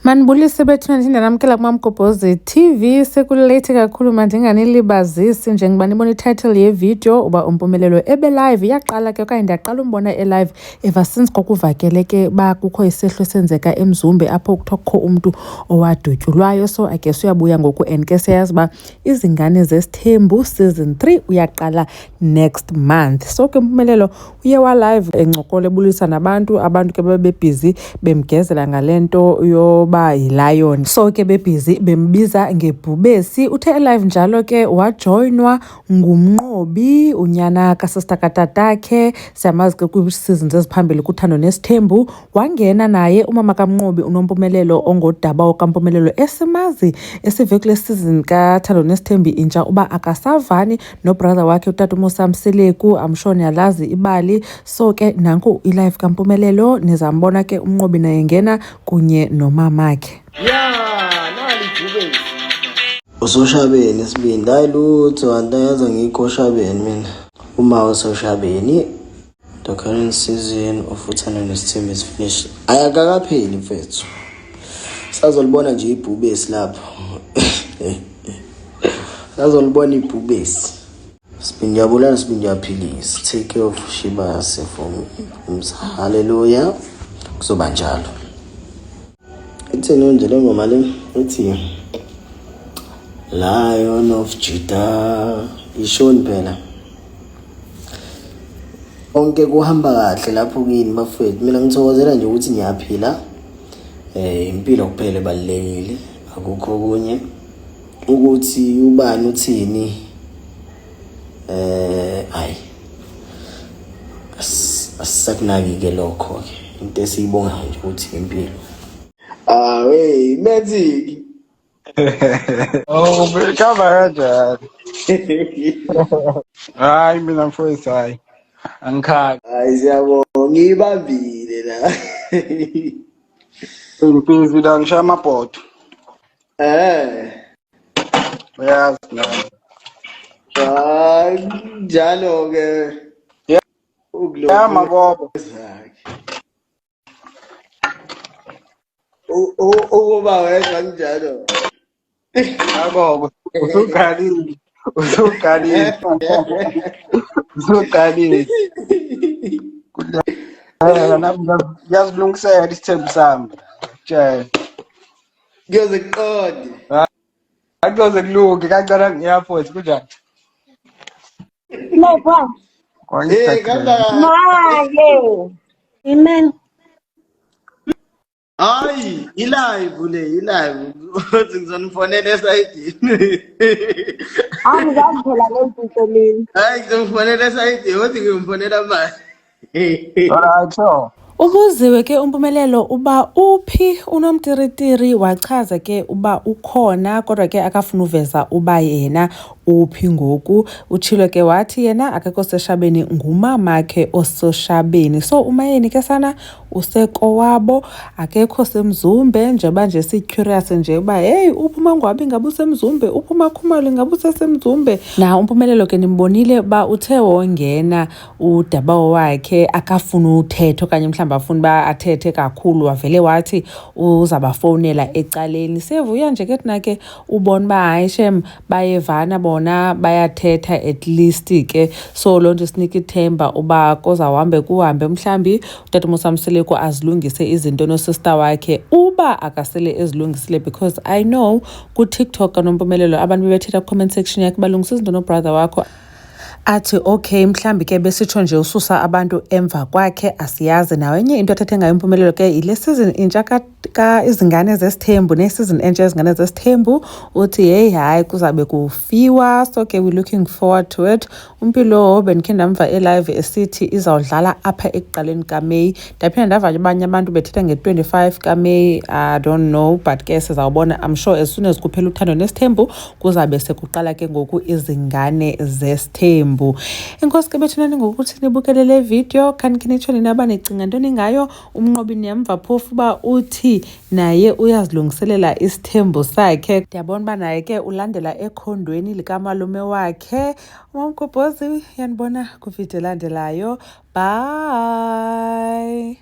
Manibulise bethuna, ndithi ndiyanamkela kuMamgobhozi TV. Sekulate kakhulu, mandinganilibazisi njengoba nibona ititle yevidiyo uba uMpumelelo ebelive. Iyaqala ke okanye ndiyaqala umbona elive ever since kwakuvakele ke uba kukho isehlo esenzeka eMzumbe apho kuthiwa kukho umntu owadutyulwayo. So I guess uyabuya ngoku and ke siyayazi uba Izingane Zesithembu season 3 uyaqala next month. So ke Mpumelelo uye walive encokola ebulisa nabantu, abantu ke babebhizi bemgezela ngale nto yoba yilayoni. So ke bebhizi bembiza ngebhubesi. Uthe elive njalo ke wajoyinwa nguMnqobi, unyana kasista katatakhe, siyamazi ke kwii-seasons eziphambili kuThando Nesithembu. Wangena naye umama kaMnqobi uNompumelelo ongodabawo kaMpumelelo esimazi esive kule season kaThando Nesithembu intsha uba akasavani nobrother wakhe utata uMusa Mseleku. I'm sure niyalazi ibali. So ke nanku ilive kaMpumelelo, nizambona ke uMnqobi naye ngena kunye nomamakhe. Ya, nali ibhubesi. Usoshabeni isibindi, hayi lutho, andayazi angikho oshabeni mina. Uma usoshabeni, the current season of Uthando Nesithembu is finished. Ayakakapheli mfethu. Sazolibona nje ibhubesi lapho. Sazolibona ibhubesi. Sibindi yabulala, sibindi yaphilisa. Take care of Shibase for me. Hallelujah. Kuzoba njalo. Ithini nje le ngoma le? Ithi Lion of Judah. Ishoni phela. Konke kuhamba kahle lapho kini bafethu. Mina ngithokozela nje ukuthi ngiyaphila. Eh impilo kuphela ebalulekile. Akukho okunye. Ukuthi ubani uthini eh ayi asisakunaki ke lokho ke into esiyibongayo nje ukuthi impilo. Ah wey magic. Oh, khamba kanjani? Hayi mina mfowethu hayi. Angikhali. Hayi siyabonga ngiyibambile la. Ngibhizi la ngishaya amabhodo. Eh. Uyazi nami. Hayi njalo ke. Ya Ukulokhu mabobo. zakhe. Ukuba wedwa kunjalo. Yabo usuqalile. Usuqalile. Usuqalile. Kulala nami ngiyazilungisela isithembu sami. Tshela. Kuyoze kuqonde. Akuyoze kulunge kancane ngiyafuthi kunjani? Mekwa. Eh, kanda. Maye. Amen. Hayi, i-live le, i-live. Uthi ngizonifonela esayidini. Angizazi phela lezi zinto mina. Hayi, ngizomfonela esayidini, uthi ngiyomfonela manje. Alright, so. Ubuziwe ke uMpumelelo uba uphi uNomtiritiri, wachaza ke uba ukhona kodwa ke akafuni uveza uba yena uphi ngoku. Utshilo ke wathi yena akekho seshabeni, ngumamakhe ososhabeni. So uMayeni ke sana usekowabo, akekho semzumbe njengoba nje si-curious nje uba heyi uphi uMangwabi ingaba usemzumbe, uphi uMakhumalo ingaba usesemzumbe. Na uMpumelelo ke nimbonile uba uthe wongena udabawo wakhe akafuni uthetha okanye mhlawumbi afuna uba athethe kakhulu, wavele wathi uzabafowunela ecaleni. Siyavuya nje ke thina ke ubona uba hayi shem bayevana bona bayathetha at least ke. So loo nto isinika ithemba uba kozawuhambe kuhambe mhlawumbi utata uMusa Mseleku azilungise izinto nosista wakhe uba akasele ezilungisile, because I know kuTikTok kaNompumelelo abantu bebethetha kwi-comment section yakhe balungisa izinto nobrother wakho, athi okay mhlawumbi ke besitsho nje ususa abantu emva kwakhe, asiyazi. Nawo enye into athethe ngayo impumelelo ke yile season intsha ka Izingane Zesithembu, ne-season entsha Yezingane Zesithembu. Uthi heyi hayi kuzabe kufiwa, so ke we looking forward to it. Umpilo bendikhe ndamva elive esithi izawudlala apha ekuqaleni kaMeyi, ndaphinda ndava abanye abantu bethetha nge-25 kaMeyi. I don't know, but ke sizawubona. I'm sure as soon as kuphela Uthando Nesithembu kuzabe sekuqala ke ngoku Izingane Zesithembu. Enkosi ke bethunani ngokuthi nibukele le video. Khanikhe nitsho nina uba nicinga ntoni ngayo. Umnqobi niyamva phofu uba uthi naye uyazilungiselela isithembu sakhe. Ndiyabona uba naye ke ulandela ekhondweni likamalume wakhe. UMamgobhozi yanibona kwividiyo elandelayo. Bye.